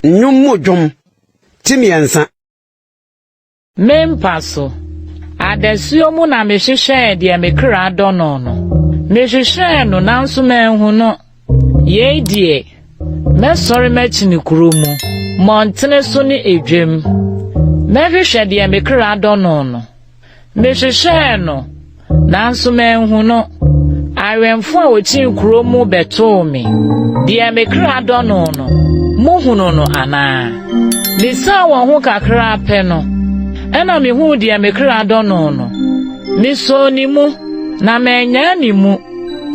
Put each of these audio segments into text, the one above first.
Nnwom mu dwom ti mmiɛnsa. Me mpa so, adasuo mu na mehwehwɛɛ deɛ me kra dɔ no no. Mehwehwɛɛ no nanso manhu no. Yei deɛ, mɛsɔre makyini kuro mu, mmɔntene so ne edwam. Mɛhwehwɛ deɛ me kra dɔ no no. Mehwehwɛɛ no, nanso manhu no. Awɛmfo a wokyin kurow mu bɛtoo me. Deɛ me kra dɔ no no, mohunu no anaa? Misian wɔn ho kakraa pɛ no, ɛnna mihuu deɛ me kra dɔ no no. Misoo ne mu, na mannyaa ne mu,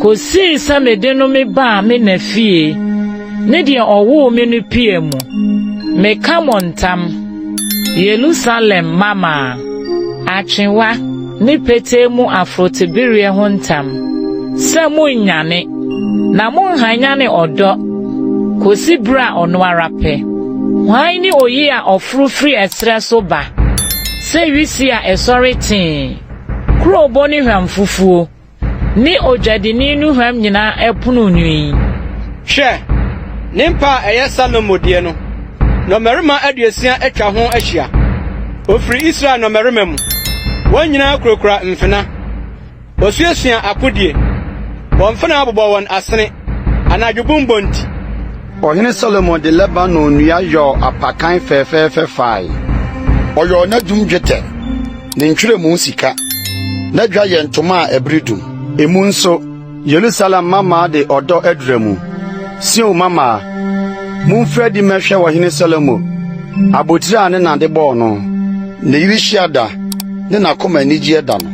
kosii sɛ mede no mebaa me na fie, ne deɛ ɔwoo me no pia mu. Meka mo ntam, Yerusalem mmammaa, atwewa ne petee mu aforotebereɛ ho ntam, sɛ monnyane, na monnhanyane ɔdɔ, kosi bere a ɔno ara pɛ. Hwan ne oyi a ɔforo firi ɛserɛ so ba sɛ wisi a ɛsɔre tee, kurobo ne hwamfufuo, ne odwadini nnuhwam nyinaa ɛpono nwi? Hwɛ, ne mpa a ɛyɛ Salomo deɛ no, nnɔmmarima 60 atwa ho ahyia. Ofiri Israel nnɔmmarima mu. Wɔn nyinaa kurakura mfena. Wɔasuasua akodie. Wɔn mfenaa bobɔ wɔn asene, anadwo bumbɔ nti. Ɔhene Salomo de Lebanon nnua yɔɔ apakan fɛfɛɛfɛ fae. Ɔyɔɔ n'adum dwetɛ, ne ntwerɛmu sika. N'adwa yɛ ntoma a ɛbere dum. Emu nso, Yerusalem mmammaa de ɔdɔ adura mu. Sion mmammaa, mumfiri adi mmɛhwɛ ɔhene Salomo, abotiri a ne na de bɔɔ no, ne yere hyia da ne n'akoma anigyeɛ da no.